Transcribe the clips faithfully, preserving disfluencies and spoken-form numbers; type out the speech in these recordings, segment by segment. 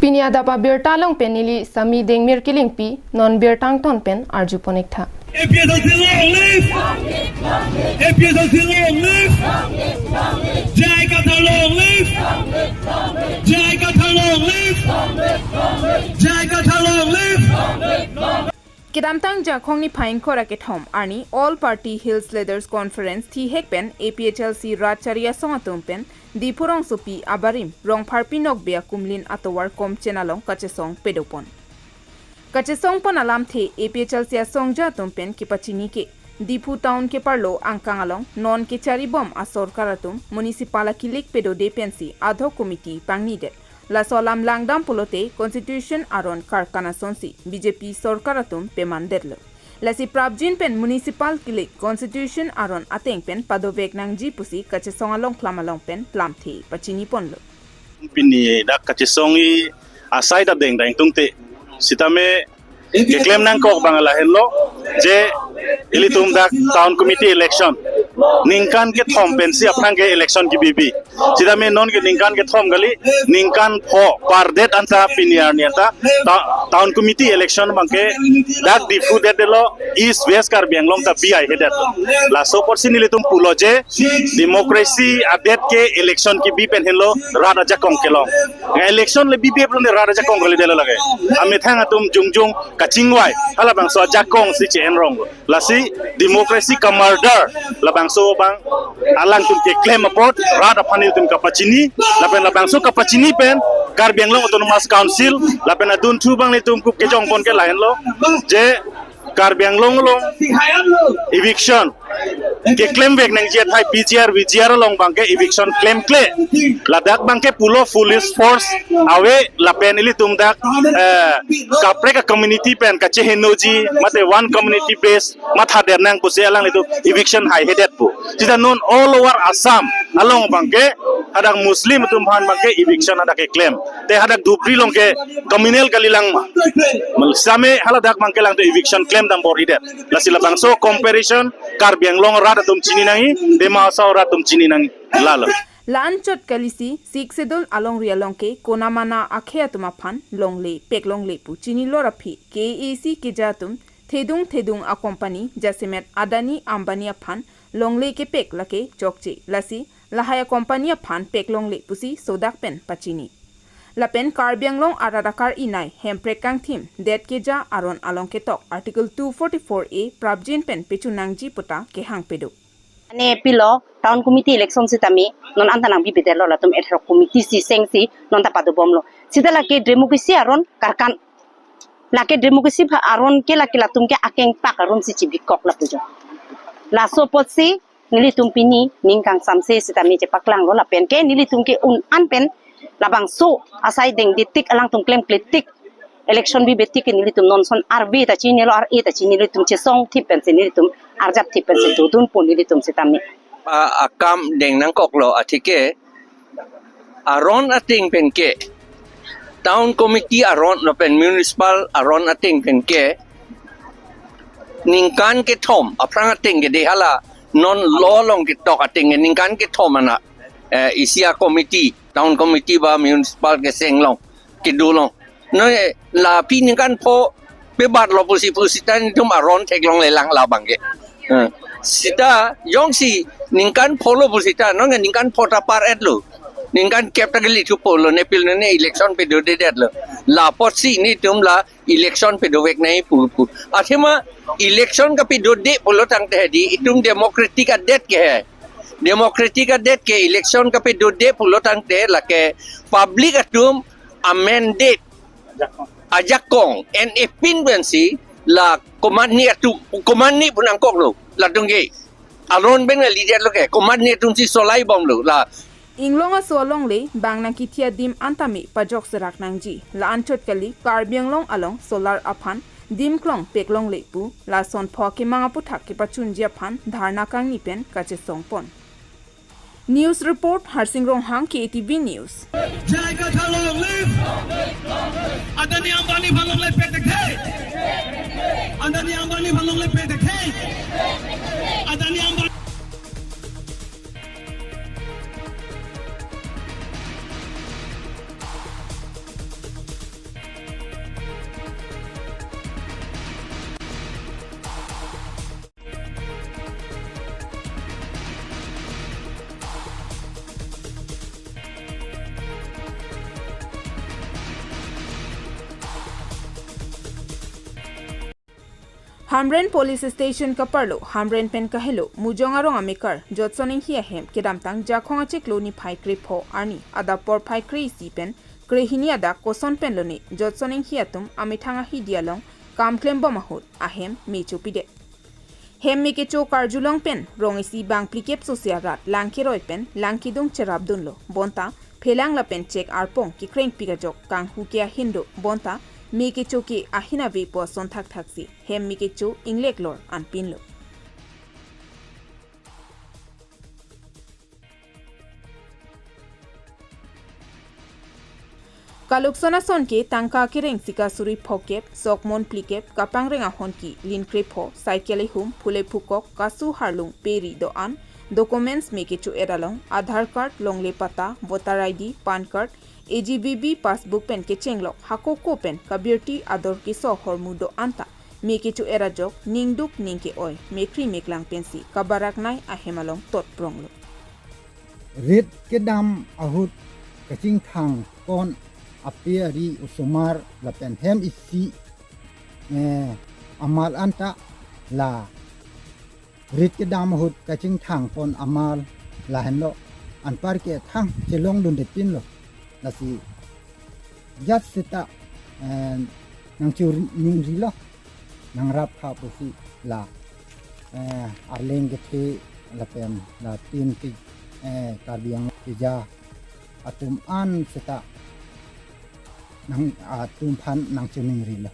Pini adap abirta along pen neli Sami Dengmir Kilingpi, non birta angton pen arjupon-ik tha. A P H L C long live! A P H L C long live! J I Kathar long live! J I Kathar long live! J I Kathar long live! Kedamtang Jakhong niphai ingkoi ra kethom arni All Party Hills Leaders Conference thihek pen A P H L C rat chari asong atum pen Diphu rongsopi abarim Rongpharpi Nokbe akumlin atovar Komchen along kachesong pedopon. Kachesongpon alamthe A P H L C asongja atum pen kepachini ke Diphu town keparlo angkang along non kecharibom asorkar atum municipal akilik pedode pensi ad hoc committee pangnidet. Laso alam langdam pulote Constitution aron karkan asonsi B J P sorkar atum pemandetlo. Lasi prapjin pen municipal kilik Constitution aron ateng pen padovek nangji pusi kachesong along klam along pen klamthe pachiniponlo. Pini dak kachesong-i asai dak dengdang tungte sitame keklem nangkok abang lahenlo, je ilitum dak town committee election ningkan kethom pensi aphrang ke election kebibi. Sitame non ke ningkan kethom kali, ningkan pho pardet anta pini arni anta ta-, town committee election abang ke dak Diphu detdetlo, East West Karbi Anglong ta bi haihedet. Laso apotsi nelitum pulo je democracy adet ke election kebi pen henlo rat ajakong kelong. Nga election le bibi pulote rat ajakong kalidetlo lake. Amethang atum jongjong kachingvai, halabangso ajakongsi che-enrong. Lasi democracy ka-murder labangso abang alangtum keklem apot rat aphan nelitum kapachini, lapen labangso kapachini pen Karbi Anglong Autonomous Council lapen adunthu abang nelitum kup kejongpon ke lahenlo, je Karbi Anglong along eviction keklemvek nangji athai P G R, V G R along abang ke eviction klemkle. Ladak abang ke pulo police force ave lapen ilitum dak, eh, kaprek a-community pen kachehenoji mate one community base mathadet nang pusi alanglitum eviction haihedetpo. Sita non all over Assam along abang ke hadak Muslim atum aphan abang ke eviction hadak keklem. Te hadak Dhubri along ke communal kalilang ma. Mal sitame haladak abang ke alangtum eviction klemdam bor-idet. Lasi labangso comparison Karbi Anglong rat atum chini nangji, Dima Hasao rat atum chini nangji. Lalo. La-anchot kalisi Sixth Schedule alongri along ke konamana akhei atum aphan longle peklongle pu chinilo ra aphi K A A C keja atum thedung thedung a-company jasemet Adani Ambani aphan longle kepek lake chokche. Lasi lahai a-company aphan peklongle pusi sodak pen pachini. Lapen Karbi Anglong arat akar-inai hemprek kangthim det keja aron along ketok Article two forty-four A prapjin pen pechu nangji puta kehang pedo. Ane pilo town committee election sitame non anta nangbibi detlo, latum ad hoc committee si sengsi non ta padobomlo. Sita lake democracy aron karkan. Lake democracy pha aron ke lake latum ke akengpak aron si chibikok lapu jo. Laso apotsi nelitum pini ning kangsamse sitame chepaklanglo lapen ke nelitum ke un-an pen labangso asai dengdetik alangtum klemkletik election bibetik ke nelitum non ason arve ta chinilo, ar-e ta chinilo, nelitum chesongthip pensi nelitum arjapthip pensi dodunpo nelitum sitame. A, akam deng nangkoklo, atheke aron ateng pen ke, town committee aron lapen municipal aron ateng pen ke ningkan kethom aphrang ateng ke dei, hala non law along ketok ateng ke ningkan kethom ana, eh, isi a-committee, town committee ba municipal keseng along kedo long. Non, eh, la aphi ningkan pho pebatlo pusi pusita nelitum aron theklonglelang labang ke. Eh, sita jongsi ningkan pholo pusita, non ningkan pho ta par-etlo. Ningkan kep ta kali thupo lo, nepil nene election pedodedetlo. La apotsi nelitum la election pedovek nangji pu pu. Athema election kapedode pulo tangte dei, itum democratic adet ke he. Democratic adet ke election kapedode pulo tangte lake public atum a-mandate ajakong en-e pin pensi la komatne atum, komatne pu nangkoklo, latum ke aron pen kalidetlo ke, komatne atumsi cholaibomlo la. Inglong aso alongle bang nangkithi adim anta me pajok serak nangji. La-anchot kali Karbi Anglong along solar aphan dim klong peklongle pu lason pho kemang aputhak kepachunji aphan dharna kangni pen kachesongpon. News report, Harsing Ronghang, K A T V News. J I Kathar long live! Adani Ambani aphan longle pek thekthe! Adani Ambani aphan longle pek thekthe! Adani Ambani Hamren Police Station kaparlo, Hamren pen kahelo, Mujong arong amekar Jotson Inghi ahem kedamtang Jakhong achiklo niphai krepho arni adap porphai kre-isi pen krehini adak koson pen lone Jotson Inghi atum amethang ahidi along kam klembom ahut ahem me chopidet. Hem me kecho karjulong pen rong isi bang phlikep sose arat lang keroi pen lang kedung cherapdunlo, bonta phelang lapen chek arpong kekrengpik ajok kanghu ke ahin do, bonta me kecho ke ahin ave pu ason thakthaksi hem me kecho inglek lor anpinlo. Kalukson ason ke tangka kereng sika suri phokep, sokmon phlikep, kapangreng ahon ki lin krepho, cycle ihum, phule phukok, kasu harlung, peri do-an, documents me kecho-et along, Aadhaar card, longle patta, voter I D, PAN card, A G B B passbook pen kechenglok, hakoko pen kabirti ador keso ahormu do-an ta me kecho-et ajok ningduk ning ke-oi, mekri meklang pensi kabarak nei ahem along tot pronglo. Rit kedam ahut kachingthang pon ape ari osomar lapen hem isi, eh, amal anta la rit kedam ahut kachingthang pon amal lahenlo, anpar ke thang chelongdunde pinlo. Lasi jat seta, eh, nangchoningri lo, nangrap tha pusi la, eh, arleng kethe lapen latin ke, eh, Karbi Anglong keja atum an seta nang atum aphan nangchoningri lo.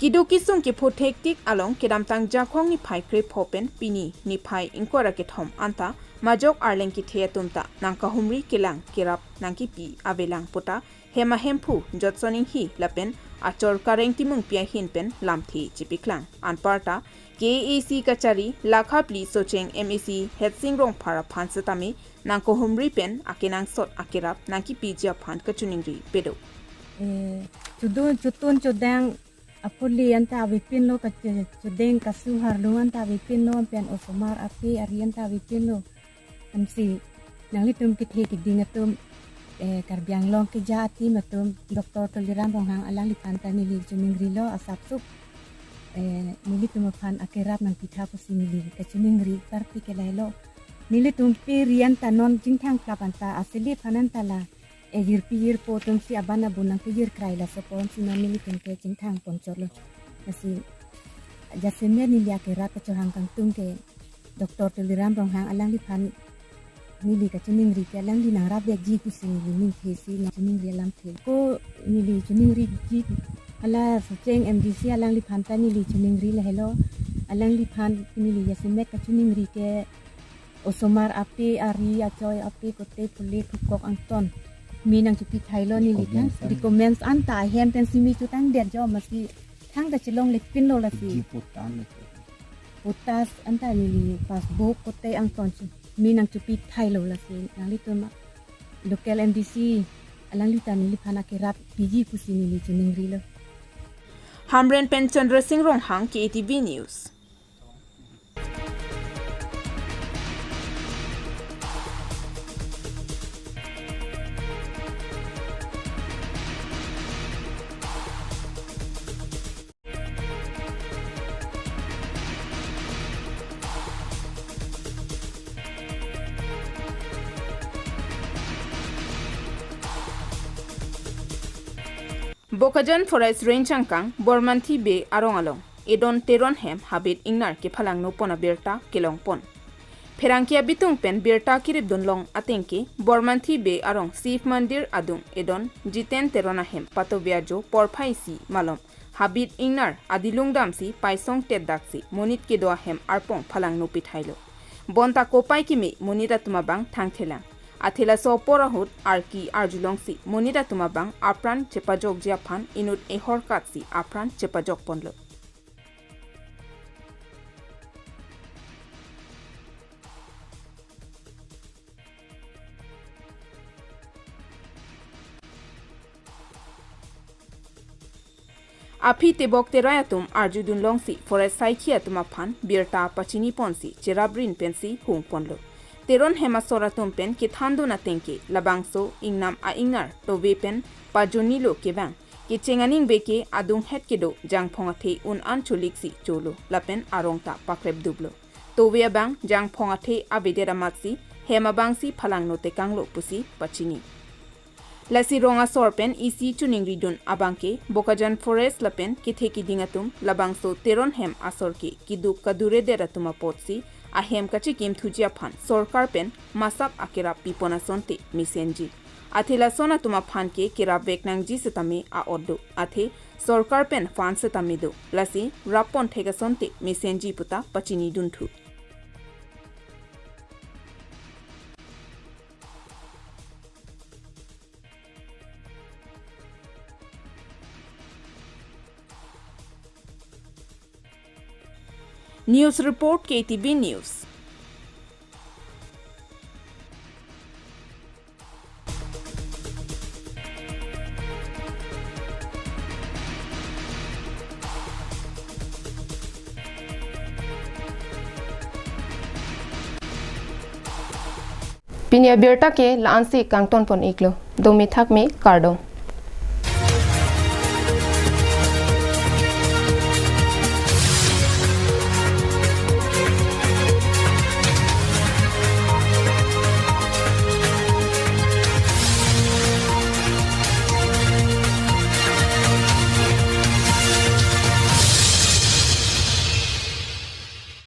Keduk kesung kepho thektik along kedamtang Jakhong niphai krepho pen pini niphai ingkoi ra kethom anta majok arleng kethe atum ta nangkahumri kelang kerap nangkipi avelang puta hem ahemphu Jotson Inghi lapen achor Kareng Timungpi ahin pen lamthe chepiklang. Anparta K A A C kachari lakha phli Socheng M A C Hetsing Rongphar aphan setame nangkahumri pen akenangsot akerap nangkipiji aphan kachoningri pedo. Eh, chudun, chutun chudang apuli anta avepinlo, kache-, chudeng kasu harlung anta avepinlo, pen osomar ape ari anta avepinlo. Ansi nanglitum kethe keding atum, eh, Karbi Anglong keja atim atum, Doctor Tuliram Ronghang alangliphan ta neli choningri lo asapsup. Eh, nelitum aphan akerap nangpitha pusi neli kachoningri parti ke lahelo. Nelitum pe rian ta non jingthang klap anta aseli phan anta la, eh, jirpi jirpo atumsi aban abun nangkejir krai, laso aponsi non nelitum ke jingthang ponchotlo. Lasi jasemet neli akerap kachehang kangtung ke Doctor Tuliram Ronghang alangliphan neli kachoningri ke alangli nangrap vekji pusi neli ningthesi nangchoningri alamthe. Ko neli choningriji hala Socheng M D C alangliphan ta neli choningri lahelo. Alangliphan neli jasemet kachoningri ke osomar ape ari achoi ape kote phule phukok angton me nangchopi thailo neli kan. Documents an. Documents anta ahem pensi me chotangdet jo, masi thang ta chelongle pinlo lasi. Ji putan le. Putas anta neli passbook kote angton si me nangchopi thailo, lasi nanglitum local M D C alangli ta neliphan akerap piji pusi neli choningri lo. Hamren pen Chandra Singh Ronghang, K A T V News. Bokajan Forest Range angkang Bormanthi Bey arong along edon Teron hem habit ingnar kephalangno pon abirta kelong pon. Pherangke abitung pen birta kirip dunlong atengke Bormanthi Bey arong Shiv Mandir adung edon Jiten Teron ahem patovi ajo porphai isi malom habit ingnar adilung damsi paisong tetdaksi monit kedo ahem arpong phalangno pithailo. Bonta kopai keme monit atum abang thangthelang. Athe laso apor ahut arki arjulongsi monit atum abang apran chepajokji aphan inut ehor katsi apran chepajok ponlo. Aphi tebok terai atum arjudunlongsi forest saikhi atum aphan birta pachini ponsi cheraprin pensi hung ponlo. Teron hem asor atum pen kethandun atengke labangso ingnam a-ingnar tove pen pajonilo kevang Kecheng aningve ke adunghet kedo jangphong athe un-an choliksi cholo lapen arong ta pakrepduplo. Tove abang jangphong athe avedet amatsi hem abangsi phalangno tekanglo pusi pachini. Lasi rong asor pen isi choningridun abangke Bokajan Forest lapen kethe kiding atum labangso Teron hem asor ke keduk kaduredet atum apotsi ahem kachekimthuji aphan sorkar pen masap akerap pipon asonte mesenji. Athe lason atum aphan ke kerapvek nangji setame a-ot do. Athe sorkar pen fund setame do. Lasi rappon thek asonte mesenji puta pachinidunthu. News report, K T V News. Pini abirta ke la-ansi kangtonpon iklo. Dome thakme, kardom.